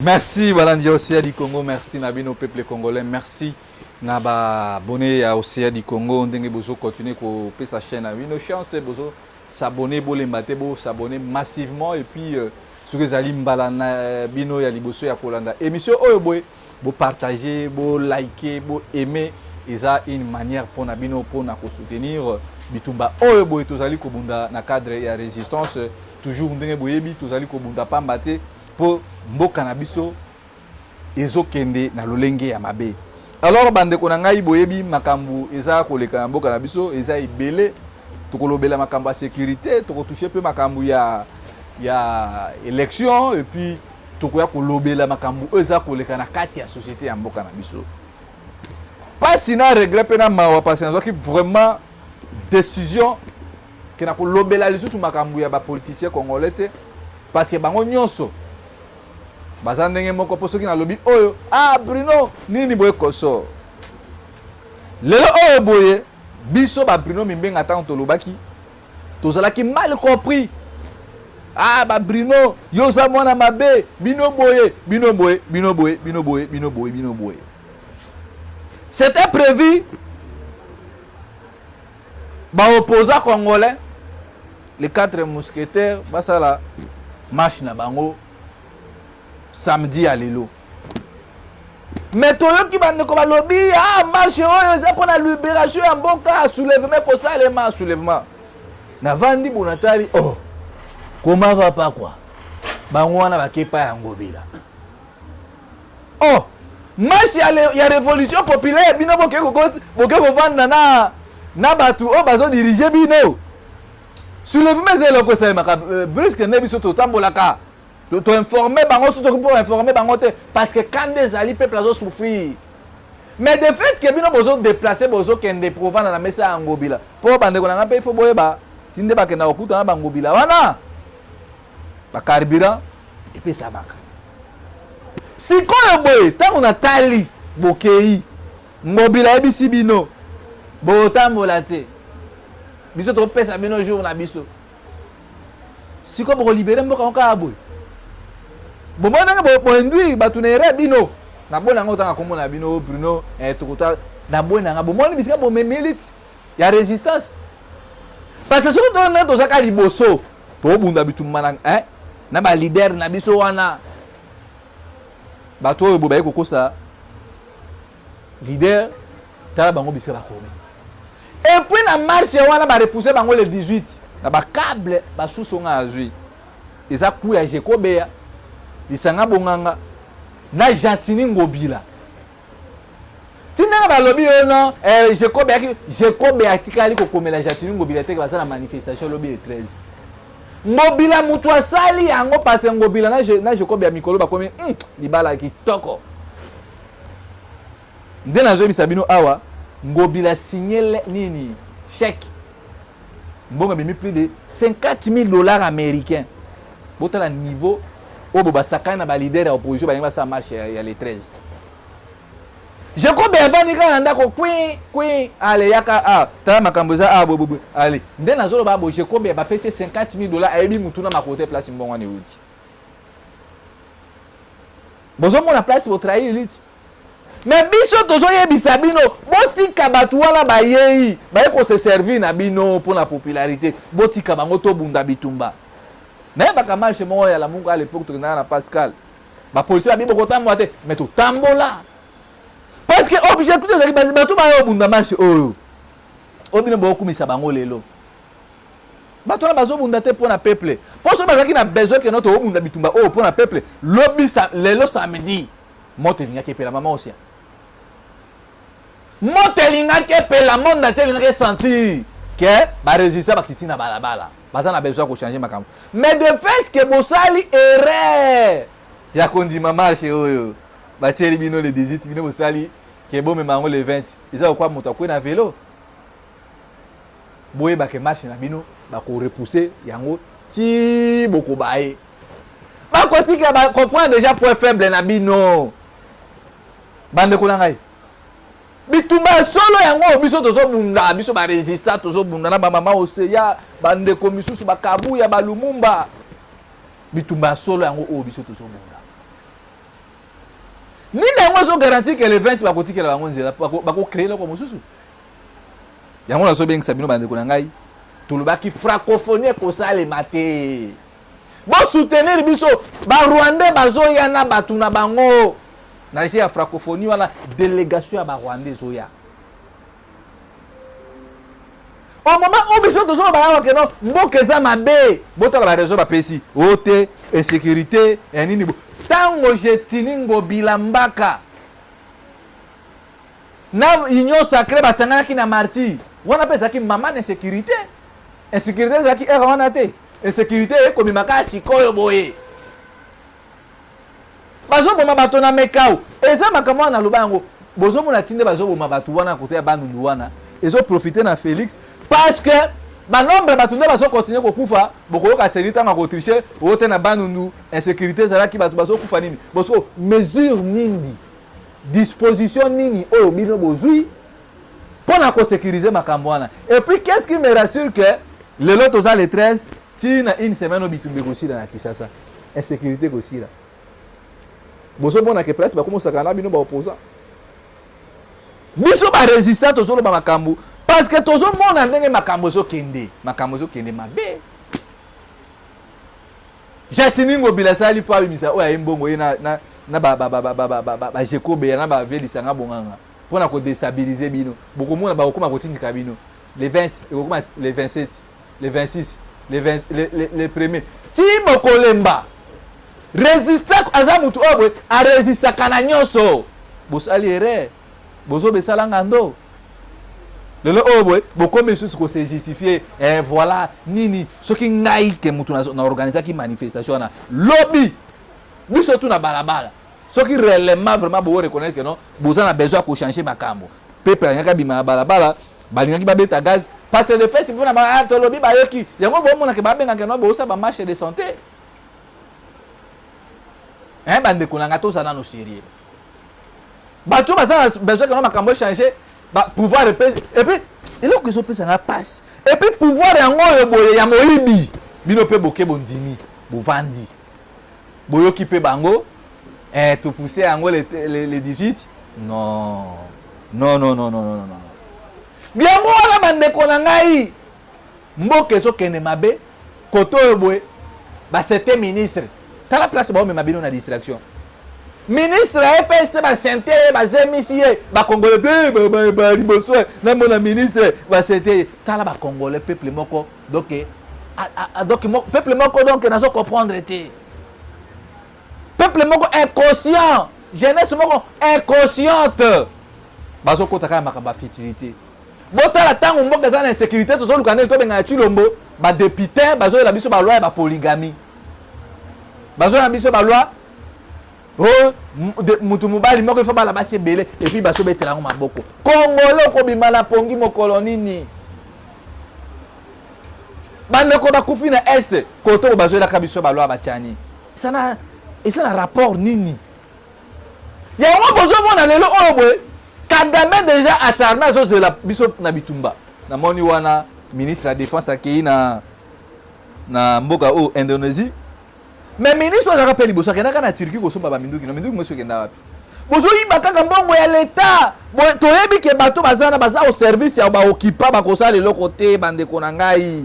Merci balandi ya Océan du Congo, merci na bino peuple congolais, merci na ba abonné ya Océan du Congo ndenge bozo continuer ko pesa chaîne na bino chance, bozo s'abonner, bolemba te, bo s'abonner massivement. Et puis soki ezali mbala na bino ya liboso ya kolanda émission oyo boye, bo partager, bo liker, bo aimer, eza une manière pona bino pona ko soutenir bitumba oyo boye tozali kobunda na cadre ya résistance. Toujours ndenge boyebi tozali kobunda pamba te po mboka na biso ezokende na lolenge ya mabe. Alors bandeko na ngai, boyebi makambo eza koleka na mboka na biso eza ebele. Tokolobela makambo ya sécurité, tokotouche pe makambo ya élection, et puis tokoya kolobela makambo oyo eza koleka na kati ya société ya mboka na biso. Pasi na regret pe na mawa, parce que nazwaki vraiment décision ke na kolobela lisusu makambo ya ba politiciens congolais te, parce que bango nyonso baza ndenge moko. Po soki nalobi oyo, ah Bruno nini boye koso lelo oyo boye, biso ba Bruno Mimbenga ntango tolobaki tozalaki mal compris. Ah ba Bruno, yo oza mwana mabe, bino boye, bino boye, bino boye, bino boye, bino boye, bino boye. C'était prévu ba opposants congolais, les 4 mousquetaires, basala marche na bango samedi ya lelo. Mais toyoki bandeko balobi, ah marche oyo eza mpona libération ya mboka, soulèvement kosalema, soulèvement. Navandi bonatali, oh comment va pas quoi, bango wana bakepa ya Ngobila. Oh marche ya révolution populaire, bino boke kovanda na bato oyo bazodirige bino. Soulèvement eza eloko esalemaka brusque nde biso totambolaka toinforme bango, so tokoki mpo informe bango te, parce que kanda ezali, peuple azosouffrir. Mais de fait que bino bozodéplace, bozokende kovanda na mesa ya Ngobila, mpo bandeko na nga mpe ifo boyeba ti nde bakenda kokutana bangobila wana, bacarburant epesamaka. Sikoyo boye, ntango natali bokei, Ngobila ayebisi bino botambola te, biso topesa bino jour na biso. Sikoyo bokolibere mboka ngo kaka boye, bomoni ndenge boinduire bato na erreur. Bino naboni yango, otanga kombo na bino Bruno tokota, naboni yanga, bomoni bisika bomemi élite ya résistance, parce que soki tona tozaka liboso tobunda bitumba na baleader na biso wana, bato oyo bo baye kokosa leader, tala bango bisika bakomi. Et puis na marche wana barepousse bango le 18 na bacable basusu nga azwi eza ku ya Jekobeya Lisanga Bonganga na Gentini Ngobila. Tindanga balobi yo non, Jekobe yaki, Jekobe atikali kokomela Gentini Ngobila teke baza na manifestation lobi le 13. Ngobila mutu asali yango, parce Ngobila na Jekobe ya mikolo bakomi libala kitoko. Nde nazoyebisa bino awa, Ngobila signe nini chèque, mbongo ebimi plus de 50 000 $ américains. Botala niveau oyo bo basakani na baleader ya opposition, balingi basala marche ya le 13. Jacob avandi kaka na ndako, kwi kwi, ale yaka, ah tala makambo eza, ah boye ale nde nazoloba bo. Jacob bapesi 50 000 $, ayebi mutu na makolo te place mbongo wana euti. Bozomona place botrahir lutte. Mais biso tozoyebisa bino, botika bato wana bayei, baye kose servir na bino mpona popularité, botika bango, tobunda bitumba. Nayebaka marche moko ya Lamuka à l'époque, tokendaka na Pascal, bapolisier babi bokotambola te, mais totambola, parce que objectif ezalaki bato baya obunda marche oyo. Oyo bino bokumisa bango lelo, bato wana bazobunda te mpo na peuple. Mpo soki bazalaki na besoin keno toobunda bitumba oyo mpo na peuple, lobi lelo samedi moto elingaki epela. Mama osia, moto elingaki epela, monde te elingaki esentir ke barésistant bakiti na balabala, baza na besoin ya kochange makambo. Mais de fait ke bosali erreur ya kondima marche oyo batieli bino le 18, bino bosali ke bomema yango le 20, eza lokwa moto akwe na velo. Boyebake marche na bino bakorepousse yango ti bokoba ye, bakotika bacomprendre déjà point faible na bino. Bandeko na ngai, bitumba ya solo yango oyo biso tozobunda, biso barésistant tozobunda na bamama Oseya, bandeko misusu bakabuya, balumumba, bitumba ya solo yango oyo biso tozobunda. Nini yango ezogarantir ke le 20 bakotikela bango nzela, bakocree eloko mosusu? Yango nazobengisa bino, bandeko na ngai, tolobaki francophonie ekosalema te. Bosoutenir biso. Barwandais bazoya na bato na bango na jeu ya francophonie wana. Délégation ya Barwandais ezoya au moment oyo biso tozoloba awa ke non, mboka eza mabe. Botala baraison bapesi o te, insécurité ya nini. Ntango Gentiny Ngobila Mbaka na Union sacrée basanganaki na Martyrs wana, mpe ezalaki mama na insécurité. Insécurité ezalaki ere wana te. Insécurité ekomima kaka sikoyo boye, bazoboma bato na mekau. Eza makambo wana naloba yango. Bozomona ti nde bazoboma bato wana kote ya Bandundu wana, ezoprofite na Félix parce que banombre bato nde bazokontinue kokufa. Bokoyoka seni ntango akotriche oyo te na Bandundu, insécurité ezalaki, bato bazokufa nini. Bosiko mesure nini, disposition nini oyo bino bozwi mpo na kosécuriser makambo wana? Et puis, qu'est-ce qui me rassure que lelo toza le 13, ntina une semaine oyo bitumba ekosila na Kinshasa, insécurité ekosila? Bozomona ke place bakomosaka na bino baopposant, biso barésistant tozoloba makambo parce que tozomona ndenge makambo ezokende, makambo ezokende mabe. Gentiny Ngobila asali mpo abimisa oyo aye mbongo ye na bajekobeya na bavelisanga bonganga mpona kodestabilize bino. Bokomona bakokoma kotindika bino le 20, ekokoma le 27, le 26, le 20, le premier ti bokolemba. Résistant aza mutu oyo boye arésistaka na nyonso. Bosali erreur, bozobesala ngando. Lelo oyo boye bokomi lisusu kose justifier. Voilà nini, soki ngai ke mutu na organisaki manifestation wana lobi, biso tu na balabala. Soki réellement vraiment bo reconnaître que non, boza na besoin ya kochanger makambo, peuple alingaki abima na balabala, balingaki babeta gaz, parce que de fait mpona tolobi bayoki yango. Bomonake babengaka no bosala bamarche de santé. Bandeko na ngai, toza nano sérieux. Bato baza na besoin kano makambo echange, pouvoir epesi. Et puis eloko ezopesa nga mpasi, et puis pouvoir yango oyo boye ya moyibi, bino mpe boke, bondimi, bovandi, boyoki mpe bango. Topousse yango le 18. Non, non, non, non, non, non, non. Yango wana, bandeko na ngai, mboka ezokende mabe. Kote oyo boye basete ministre, tala place baomema bino na distraction. Ministre ya EPST, basente ye, bazemisi ye. Bakongole te liboso namona ministre basente ye. Tala Bakongole, peuple moko donc peuple moko donc nazo comprendre te, peuple moko inconscient, jeunesse moko inconsciente, bazokota kaka makambo ya futilité. Botala ntango mboka eza na insécurité, tozoluka ndenge tobengana Tshilombo, badéputé bazoyela biso baloi ya bapolygamie, bazoyela biso baloi o mutu mobali moko ifo bala basi ebele. Et puis bazobetela yango maboko. Kongolo okobima na pongi mokolo nini? Bandeko bakufi na Est, kote oyo bazoyelaka biso baloi batiani, eza na rapport nini? Yango bozomona lelo oyo boye, Kagame déjà asarme, azozela biso na bitumba. Namoni wana ministre ya Défense akei na mboka oyo Indonésie, mais ministre azalaka mpe liboso akendaka na Turquie kosomba baminduki. Na minduki mosi okenda wapi? Bozoyiba kaka mbongo ya leta. Toyebi ke bato baza na baza au service ya baokipa, bakosala eloko te. Bandeko na ngai,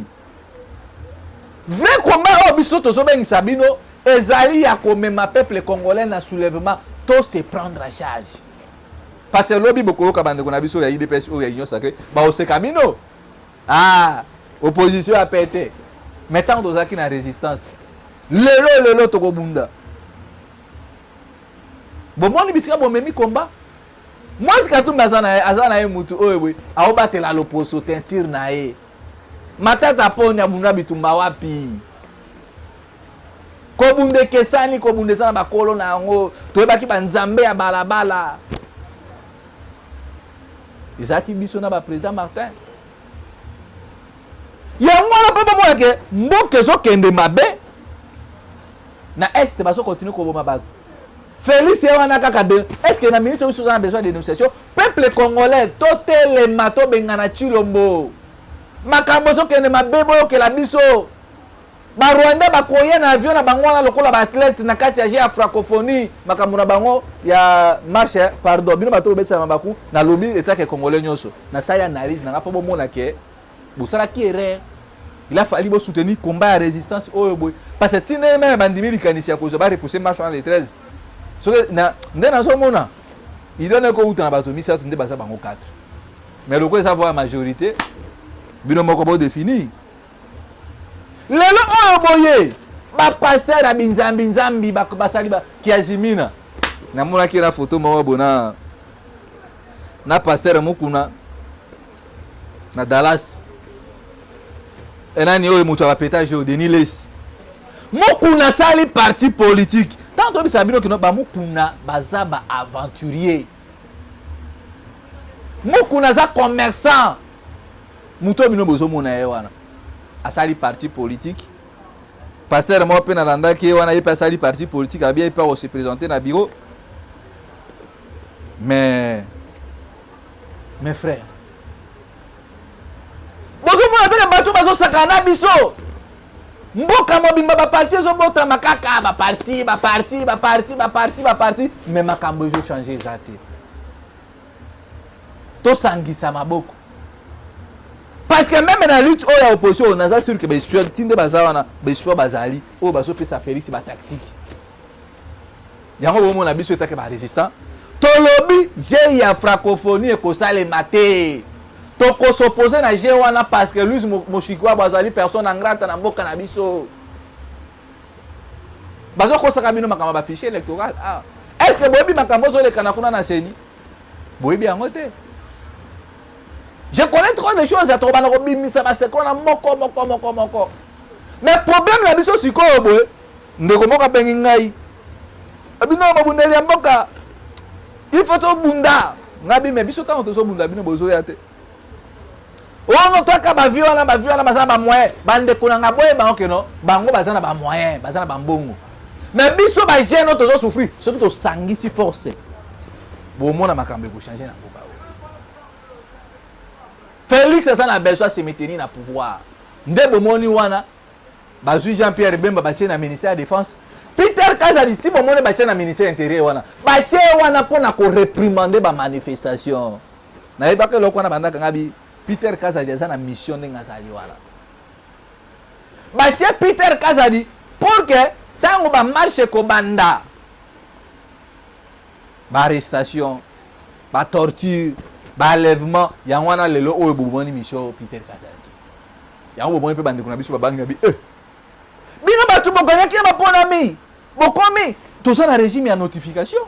vrai combat oyo biso tozobengisa bino ezali ya komema peuple congolais na soulèvement, to se prendre en charge, parce que lobi bokoyoka bandeko na biso ya UDPS oyo ya Union sacrée baoseka bino: "Ah, opposition ya pete." Mais ntango tozalaki na résistance, lelo lelo tokobunda. Bomoni bisika bomemi komba. Moïse Katumbi aza na ye mutu oyo boye aobatela loposo teinture na ye. Matata Poni abunda bitumba wapi? Kobunda ekesani, kobunda eza na bakolo na yango. Toyebaki banzambe ya balabala ezalaki biso na baprésident Martin. Yango wana mpe bomona ke mboka ezokende mabe. Na Est bazokontinue koboma bato. Félix ye wana kaka de. Est ce que na minute oyo biso oza na besoin de dénonciation? Peuple congolais, totelema, tobengana Tshilombo. Makambo ezokende mabe, boyokela biso. Barwandais bakoya na avion na bango wana lokola baathlète na kati ya jeu ya francophonie, makambo na bango ya marche. Pardon, bino bato bobetisa mabaku, nalobi etake Congolais nyonso, nasali analyse na nga mpo bomona ke bosalaki erreur. Il a fallu bosoutenir combat ya résistance oyo boye, parce que ntina même bandimi likanisi ya kozwa barepousser marche wana le 13. Soki nde nazomona idone kouta na bato misato nde baza bango 4, mais lokola eza voix ya majorité, bino moko bodéfinir. Lelo oyo boye, bapasteur ya binzambi nzambi basali kiazimina. Namonaki na foto moko boye na pasteur Mukuna na Dallas. Enani oyo moto ya bapétage oyo, Denis Lessie. Mukuna asali parti politique. Ntango toyebisaka bino kino bamukuna baza baaventurier, Mukuna aza commerçant. Moto oyo bino bozomona ye wana asali parti politique. Pasteur moko mpe nalandaki ye wana, ye mpe asali parti politique, abi ye mpe akose présenter na bureau. Mais mes frères, bozomona teke bato bazosakana na biso. Mboka mobimba baparti ezobotama kaka, baparti, baparti, baparti, baparti, baparti, mais makambo ezochanger eza te. Tosangisa maboko, parce que même na lutte oyo ya opposition, naza sûr ke baespion ti nde baza wana, baespion bazali oyo bazopesa Félix batactique. Yango bomona biso etake barésistant, tolobi jeu ya francophonie ekosalema te, tokos'opposer na jeu wana, parce que Louise Mushikiwabo azali personne non grata na mboka na biso. Bazokosaka bino makambo ya bafichier électoral. Ah, est ce que boyebi makambo ozolekana kuna na CENI? Boyebi yango te. Je connais trop de choses ya tokobanda kobimisa basecret na moko moko moko moko. Mais problème na biso sikoyo boye, ndeko moko abengi ngai, bino mobundeli ya mboka, il faut tobunda. Ngai bime biso ntango tozobunda, bino bozoya te. Ono toka bavi wana, bavi wana baza na bamoyen. Bandeko na nga, boyeba okeno bango baza na bamoyen, baza na bambongo, mais biso bajeune oyo tozosouffrir. Soki tosangisi force, bomona makambo ekochanger na mboka oyo. Félix aza na besoin se maintenir na pouvoir. Nde bomoni wana bazwi Jean Pierre Bemba, batie na ministère ya Défense. Peter Kazadi ti bomoni batie na ministère intérieur wana, batie wana mpona koréprimander bamanifestation. Nayebaka eloko wana bandaka nga bi Peter Kazadi aza na mission. Ndenge azali wana, batie Peter Kazadi pour que ntango bamarche ekobanda, baarrestation, batorture, baenlèvement. Yango wana lelo oyo bomoni mission Peter Kazadi. Yango bomoni mpe bandeko na biso babangi bi eh. Bino bato bokangaki na baponami, bokomi toza na régime ya notification,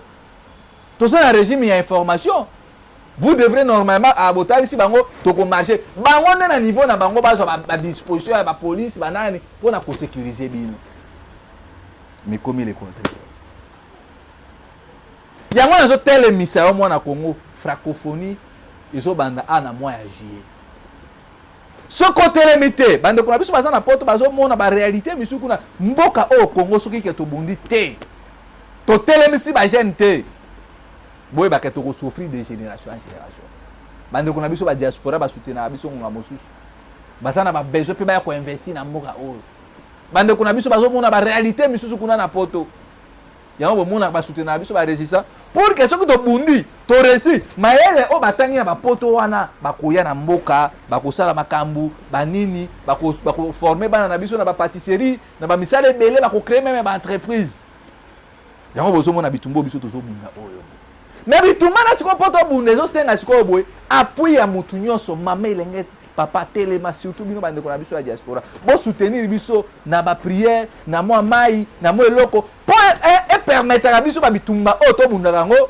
toza na régime ya information. Vous devrez normalement botalisi bango tokomarche. Bango nde na niveau na bango bazwa badisposition ya bapolice, banani, mpona kosécuriser bino. Mais komi le contraire. Yango nazotelemisa yo mwana Congo, francophonie ezobanda a na mois ya juillet. Soki otelemi te, bandeko na biso baza na Poto, bazomona baréalité misusu kuna. Mboka oyo Congo, soki ke tobundi te, totelemisi bajeune te, boyebaka tokosouffrir de génération en génération. Bandeko na biso badiaspora basoutenaka biso ngonga mosusu, baza na babesoin mpe baya koinvestir na mboka oyo. Bandeko na biso bazomona baréalité misusu kuna na Poto. Yango bomonaka basoutenaka biso barésistant, pour que soki tobundi, toréussir, mayele oyo batangi na bapoto wana bakoya na mboka, bakosala makambo banini, bakoformer bana na biso na bapatisserie, na bamisala ebele, bakocréer même baentreprise. Yango bozomona bitumba oyo biso tozobunda oyo. Mais bitumba na sikoyo, mpo tobunda, ezosenga sikoyo boye appui ya motu nyonso, mama elenge, papa telema, surtout bino bandeko na biso ya diaspora, bosoutenir biso na baprière, na mwa mai, na mwa eloko, mpo epermettaka biso babitumba oyo tobundaka yango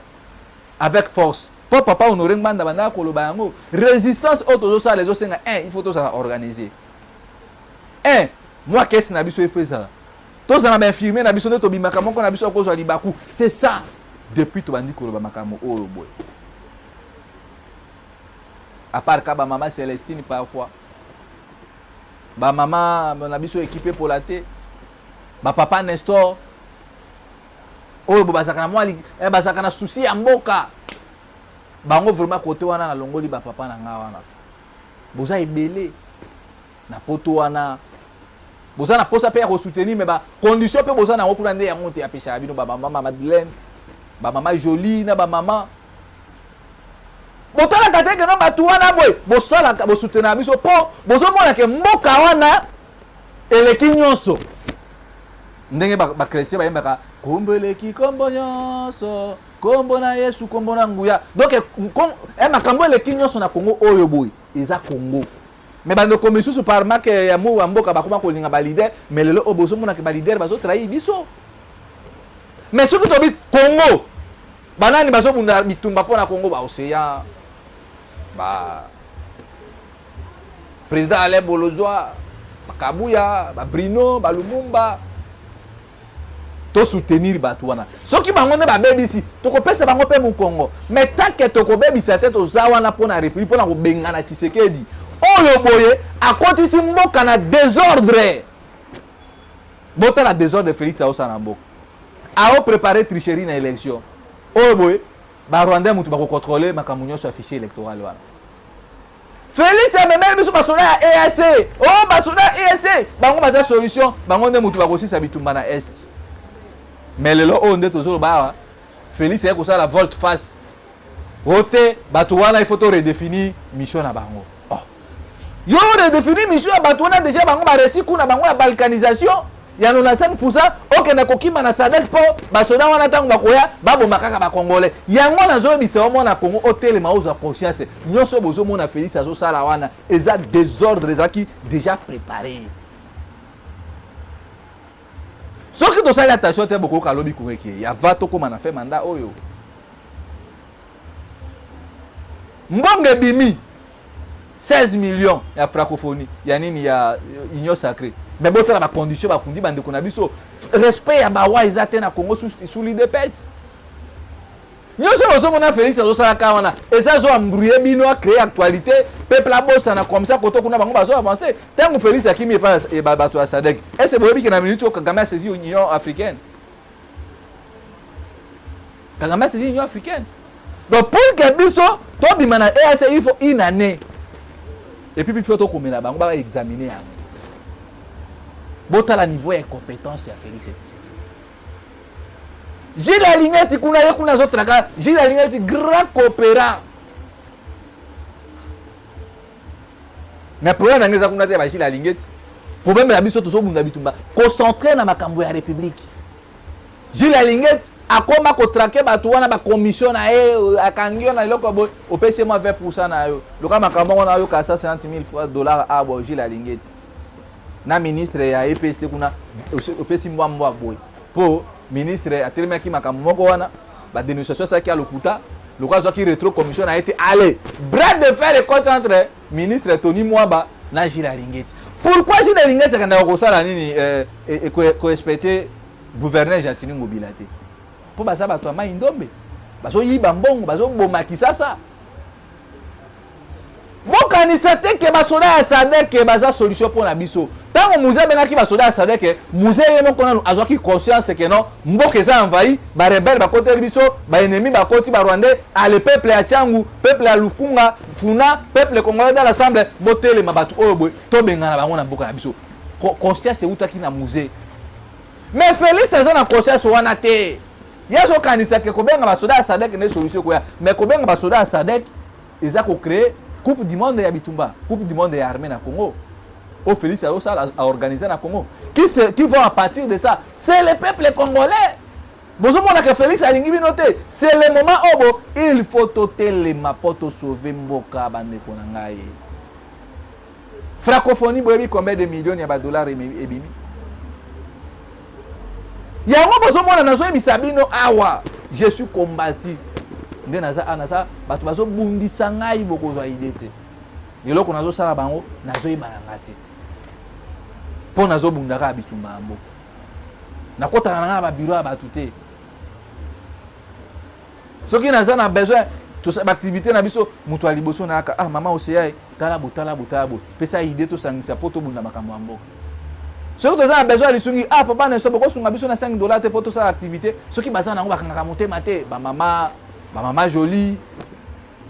avec force. Mpo papa Honoré Ngbanda bandaka koloba yango, résistance oyo tozosala ezosenga un, il faut tozala organisé, un mwa kese na biso efo ezala, tozala na bainfirmier na biso nde tobimaka moko na biso akozwa libaku. C'est ça, depuis tobandi koloba makambo oyo boye, à part ka bamama Célestine, parfois bamama na biso équipe epola te, bapapa Nestor oyo bo bazalaka na mwa bazalaka na souci ya mboka. Bango vraiment kote wana nalongoli bapapa na nga wana, boza ebele na Poto wana. Boza na posa pe ya kosoutenir, mais ba condition pe boza nango kuna nde yango te apesaka bino ba mama Madeleine, ba mama Jolie na ba mama. Botalaka te que no bato wana boye bosalaka, bosoutenaka biso po bozomona ke mboka wana eleki nyonso. Ndenge ba chrétien bayembaka kombo eleki kombo nyonso, kombo na Yesu, kombo na nguya. Donc makambo eleki nyonso na Congo oyo boye eza Congo. Mais bandeko misusu par manque ya amour ya mboka bakoma kolinga ba leader, mais lelo oyo bozomona ke ba leader bazo trahir biso. Mais soki tobi Congo, banani bazobunda bitumba mpona Congo? Ba Océan, ba président Alain Bolozwa, ba Kabuya, ba Bruno, ba Lumumba. To soutenir bato wana. Soki bango nde babebisi, tokopesa bango mpe mokongo. Mais tant que tokobebisa te, toza wana mpona république, mpona kobengana Tshisekedi oyo boye akotisi mboka na désordre. Botala désordre Félix aosala na mboka, ao préparer tricherie na élection oyo boye. Ba Rwandais mutu bakocontrôle makambo nyonso ya fichier électoral wana. Félix amemeli biso basoda ya EAC. Oh, basoda ya EAC bango baza solution, bango nde mutu bakosisa bitumba na est. Mais lelo oyo nde tozoloba awa, Félix aye kosala volte face o te, bato wana il faut to redéfinir mission na bango. Oh, yo redéfinir mission ya bato wana, déjà bango baresi kuna bango ya balkanisation ya 95%, okende kokima na SADC mpo basoda wana ntango bakoya baboma kaka bacongolais. Yango nazoyebisa yo, mwana Congo, otelema, ozwa conscience. Nyonso bozomona Félix azosala wana eza désordre, ezalaki déjà préparé. Soki tosali attention te, bokoyoka alobi kureke ya va tokóma na fin mandat oyo. Mbongo ebimi 16 millions ya francophonie, ya nini, ya Union sacrée, mais botala bacondition bakundi bandeko na biso. Respect ya bawa eza te na Congo sous l'UDPS. Nyonso bozomona Félix azosalaka wana eza azo embrouiller bino, acréer actualité, peuple abosana. Comme ça koto kuna bango bazo avance. Ntango Félix akimi epai bato ya SADC, ese boyebi ke na minute oyo Kagame asaisi Union africaine? Kagame asaisi Union africaine. Donc pour que biso tobima na EAC, il faut une année et puis biso tokomela bango baexamine yango. Botala niveau ya compétence ya Félix Tshisekedi. Jules Alingeti kuna, ye kuna azotraka. Jules Alingeti, grand coopérant, mais problème nange eza kuna te ya baJules Alingeti. Problème na biso, tozobunda bitumba, concentré na makambo ya république. Jules Alingeti akoma kotraquer bato wana, bacommission na ye, akangi yo na eloko boye, opesi ye mwa 20% na yo. Loka makambo wana, oyoka 150 000 fois dollar. A bo Jules Alingeti na ministre ya EPST kuna, opesi mbwa mbwa boye mpo ministre atelemaki makambo moko wana, badénonciation asalaki ya lokuta, lokola azwaki rétro commission na ye te. Ale bras de fer ekoti entre ministre Tony Mwaba na Jules Alingeti. Pourquoi Jules Alingeti akendaka kosala nini, korespecter gouverneur Gentiny Ngobila te? Mpo baza bato ya mai ndombe, bazoyiba mbongo, bazoboma Kisasa. Bokanisa te ke basoda ya SADC baza solution mpo na biso. Ntango Mzee abengaki basoda ya SADC, Mzee ye moko nanu azwaki conscience ke non, mboka eza envahi, barebele bakoteli biso, baennemi bakoti, barwandais. Ale, peuple ya Tshangu, peuple ya Lukunga, Funa, peuple congolais dans l'ensemble, botelema, bato oyo boye tobengana bango na mboka na biso. Conscience eutaki na Mzee, mais Félix aza na conscience wana te. Ye azokanisa ke kobenga basoda ya SADC nde solution ekoya. Mais kobenga basoda ya SADC eza kocréer Coupe du monde ya bitumba, Coupe du monde ya armée na Congo oyo Félix azosala, aorganiser na Congo. Qui vont à partir de ça? C'est le peuple congolais. Bozomona ke Félix alingi bino te. C'est le moment oyo bo il faut totelema mpo tosauve mboka. Bandeko na ngai, francophonie, boyebi combien de millions ya badollar ebimi? Yango bozomona, nazoyebisa bino awa, je suis combattu nde naza awa, naza bato bazobundisa ngai, bokozwa idée te. Eloko nazosala bango, nazoyeba na nga te, mpo nazobunda kaka bitumba ya mboka. Nakotaka na ngai na babiro ya bato te. Soki naza na besoin baactivité na biso, moto ya liboso nayaka: "Ah, mama Oseya, tala bo, tala bo, tala bo, pesa idée, tosangisa mpo tobunda makambo ya mboka." Soki toza na besoin ya lisungi: "Ah, papa Neso, bokosunga biso na 5 dollar te mpo tosala activité?" Soki baza nango, bakangaka motema te. Bamama, bamama Jolie,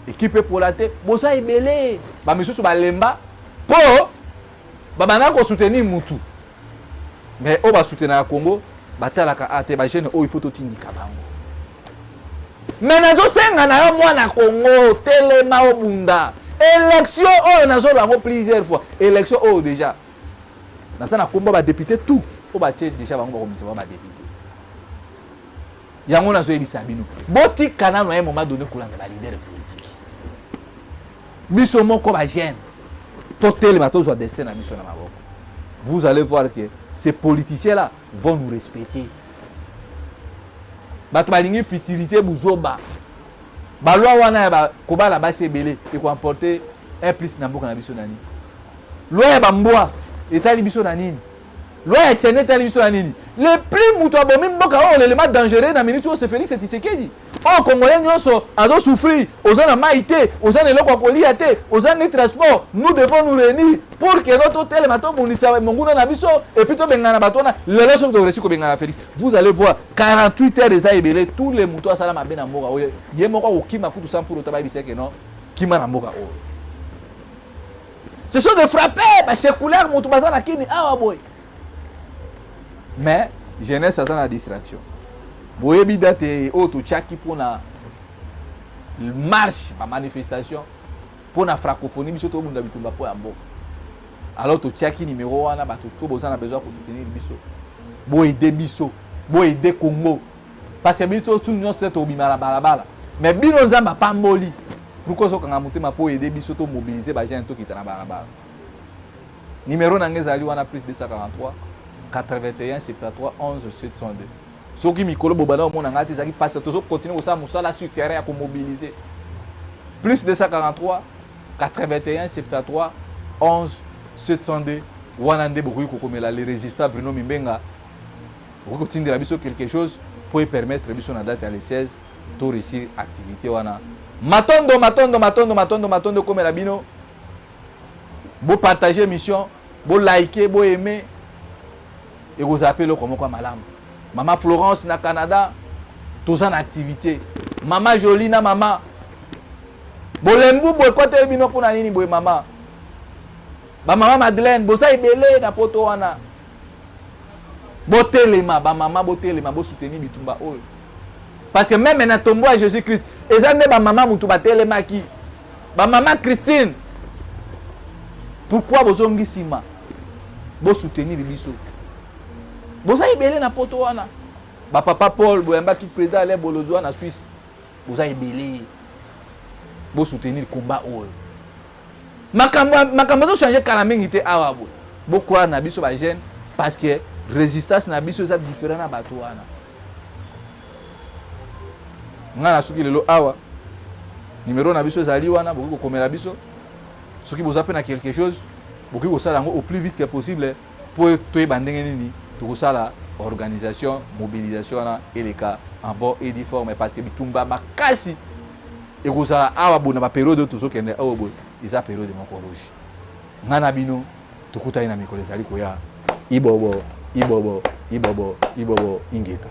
équipe epola te, boza ebele. Bamisusu balemba mpo babandaka kosoutenir mutu. Mais oyo basoutenaka Congo batalaka a te, bajeune oyo il faut totindika bango. Mais nazosenga na yo, mwana Congo, telema, obunda. Élection oyo, nazoloba yango plusieurs fois, élection oyo déjà naza na komba badéputé, tout oyo batie déjà bango, bakomisa bango badéputé. Yango nazoyebisa bino, botika nano ya moment donné kolanda baleader politique. Biso moko bajeune totelema, tozwa destin na biso na maboko. Vous allez voir que ces politiciens là vont nous respecter. Bato balingi futilité, buzoba. Baloi wana ya kobala basi ebele ekoemporte un plus na mboka na biso na nini? Loi ya bambwa etali biso na nini? Loi ya tiene etali biso na nini? Le plus moto abomi mboka oyo, l'élément dangereux na minute oyo, c'est Félix Tshisekedi. Oyo Congolais nyonso azosouffrir, oza na mai te, oza na eloko ya kolia te, oza ni transport. Nous devons nous réunir pour que no totelema, tobundisa monguna na biso et puis tobengana na bato wana. Lelo soki toréussi kobengana na Félix, vous allez voir, 48 heures eza ebele, tous les moto asala mabe na mboka oyo, ye moko akokima kutu sans pour autant bayebisa ke non, kima na mboka oyo. Ce sont des frappés bachecouleur, moto baza na kini awa boye. Mais jeunesse aza na distraction. Boyebi date oyo totiaki mpona marche, bamanifestation mpona francophonie. Biso tobunda bitumba mpo ya mboka. Alors totiaki numéro wana. Bato to boza na besoin kosoutenir biso, boaider biso, boaider Congo, parce que biso tu nyonso te tobima na balabala. Mais bino, Nzambe apamboli, pourquoi ozokanga motema mpo aider biso, tomobilize bajeune, tokita na balabala? Numéro na ngai ezali wana, plus 243 81 73 11 702. Soki mikolo bobanda omona ngai te, ezalaki mpasi. Tozokontinue kosala mosala sur terrain ya komobilize. Plus 243 81 73 11 702, wana nde bokoki kokomela le résistant Bruno Mimbenga. Okoki kotindela biso quelque chose po epermettre biso na date ya le 16 to réussir activité wana. Matondo, matondo, matondo, matondo, matondo ekomela bino. Bopartage émission, bolike, boaime, ekozala mpe eloko moko ya malamu. Mama Florence na Canada, toza na activité. Mama Jolie na mama bolembu boye, ekwateli bino mpona nini boye? Mama, bamama Madeleine, boza ebele na poto wana. Botelema, bamama, botelema, bosoutenir bitumba oyo, parce que même na tombeau ya Jésus Christ, eza nde bamama mutu batelemaki, bamama Christine. Pourquoi bozongi nsima? Bosoutenir biso, boza ebele na poto wana. Bapapa Paul, boyambaki président Ale Bolozwa na Suisse, boza ebele. Bosoutenir combat oyo. Makambo ezochange kala mingi te awa boye. Bocroire na biso bajeune, parce que résistance na biso eza différent na bato wana. Ngai nasuki lelo awa. Numéro na biso ezali wana, bokoki kokomela biso. Soki boza mpe na quelque chose, bokoki kosala yango au plus vite que possible mpo toyeba ndenge nini tokosala organisation, mobilisation wana eleka en bon et due forme, parce que bitumba makasi ekozala awa boye na bapériode oyo tozokende awa boye, eza période moko rouge. Ngai na bino tokutani na mikolo ezali koya. Ibobo, ibobo, ibobo, ibobo, ingeta.